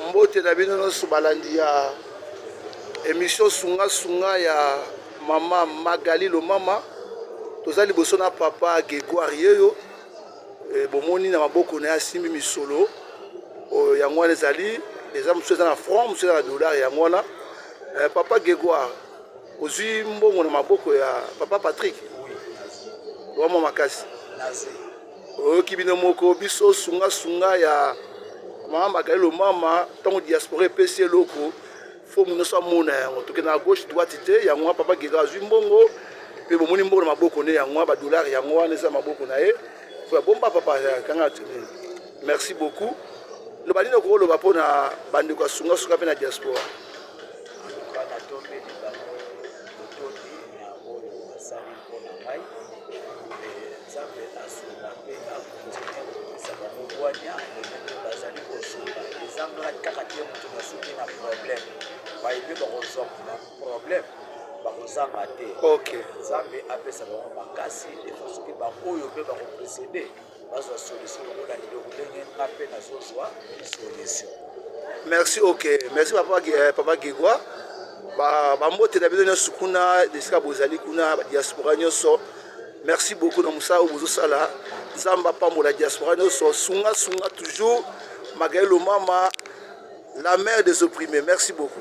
Mbote na bino nyonso balandi ya emission sunga sunga ya mama Magali Lomama. Toza liboso na papa Gegoire yeyo e, bomoni na maboko na ye asimbi misolo oyo, yango wana ezali eza mosusu eza na franc, mosusu eza na dollar, yango wana e, papa Gegoire ozwi mbongo na maboko ya papa Patrick wamwa makasi. Oyoki bino moko, biso sunga sunga ya mama Magali Lomama, ntango diaspora epesi eloko fo moto nyonso amona yango, tokende na gauche droite te. Yango wana papa Gega azwi mbongo mpe bomoni mbongo na maboko ne, yango wana badolare, yango wana eza maboko na ye fo ya bomba. Papa kanga, merci beaucoup. Loba nini okoloba mpona bandeko ya sunga sunga mpe na diaspora? Natombeli bango botondi na oyo basali mpo na ngai. Nzambe asunga mpe akontinue kopesa bango bwania ndenge bazali kosunga. Ezanga kaka te moto nasuki na problème, baye mpe bakozwa problème, bakozanga te. Nzambe apesa bango makasi efo soki baoyo mpe bakoprécéder bazwa solution lokola liloko ndenge nga mpe nazozwa solution. Merci, ok, merci papa, papa Gégua. Bambote na bino nyonso kuna esika bozali kuna, diaspora nyonso, merci beaucoup na mosala oyo bozosala. Nzambe apambola diaspora nyonso. Sunga sunga toujours, Magali Lomama, la mère des opprimés, merci beaucoup.